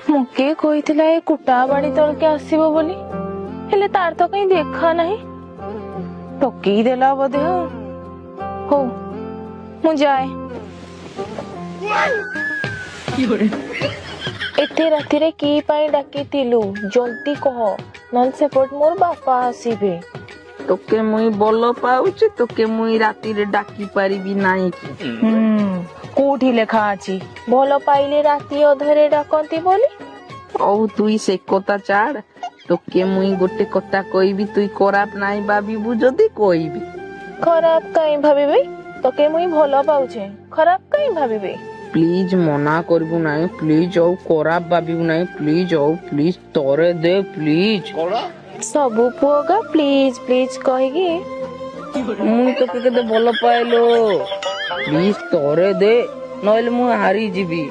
ମତେ କହିଥିଲା ଏ କୁଟା ବାଡି ତଳକେ ଆସିବ ବୋଲି, ହେଲେ ତାର ତ କାଇଁ ଦେଖା ନାହିଁ। ଠକେଇ ଦେଲା ବୋଧେ। ଆଉ ହଉ, ମୁଁ ଯାଏ। ଏତେ ରାତିରେ କି ପାଇଁ ଡାକିଥିଲୁ? ଜଲ୍ଦି କହ, ନହେଲେ ସେପଟ ମୋର ବାପା ଆସିବେ। ତୋକେ ମୁଇଁ ଭଲ ପାଉଛି, ତୋକେ ମୁଇଁ ରାତିରେ ଡାକି ପାରିବି ନାହିଁ କି? ହୁଁ, କୋଉଠି ଲେଖା ଅଛି ଭଲ ପାଇଲେ ରାତି ଅଧରେ ଡାକନ୍ତି ବୋଲି? ହଉ, ତୁଇ ସେ କଥା ଛାଡ। ତୋକେ ମୁଇଁ ଗୋଟେ କଥା କହିବି, ତୁଇ ଖରାପ ନାଇଁ ଭାବିବୁ ଯଦି କହିବି। ଖରାପ କାଇଁ ଭାବିବି? ତୋକେ ମୁଇଁ ଭଲ ପାଉଛେ, ଖରାପ କାଇଁ ଭାବିବି? ପ୍ଲିଜ, ମନା କରିବୁ ନାହିଁ ପ୍ଲିଜ। ଆଉ ଖରାପ ଭାବିବୁ ନାହିଁ ପ୍ଲିଜ। ଆଉ ପ୍ଲିଜ ଥରେ ଦେ ପ୍ଲିଜ। ସବୁ ପୁଅଗା ପ୍ଲିଜ ପ୍ଲିଜ କହିକି। ମୁଇଁ ତୋକେ କେତେ ଭଲ ପାଏଲୋ। ପ୍ଲିଜ ଥରେ ଦେ, ନହେଲେ ମୁଁ ହାରିଯିବି।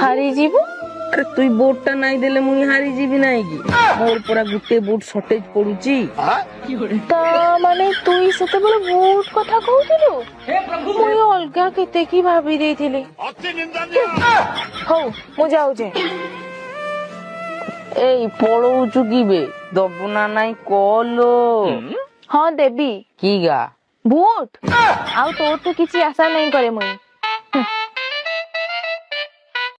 ହାରିଯିବୁ? ଆରେ, ତୁଇ ଭୋଟ ଟା ନାଇଁ ଦେଲେ ମୁଇଁ ହାରିଯିବି ନାଇଁ କି? ମୋର ପରା ଗୋଟେ ଭୋଟ ସର୍ଟେଜ ପଡୁଛି। ତା ମାନେ ତୁଇ ସେତେବେଳେ ଭୋଟ କଥା କହୁଥିଲୁ, ମୁଇଁ ଅଲଗା କେତେ କି ଭାବି ଦେଇଥିଲି। ହଉ, ମୁଁ ଯାଉଛି। ଏଇ, ପଳଉଛୁ କି ବେ? ଦବୁ ନା ନାଇଁ କଲୋ? ହଁ, ଦେବି। କି ଗା? ଭୋଟ। ଆଉ ତୋଠୁ କିଛି ଆଶା ନାଇଁ କରେ ମୁଇଁ।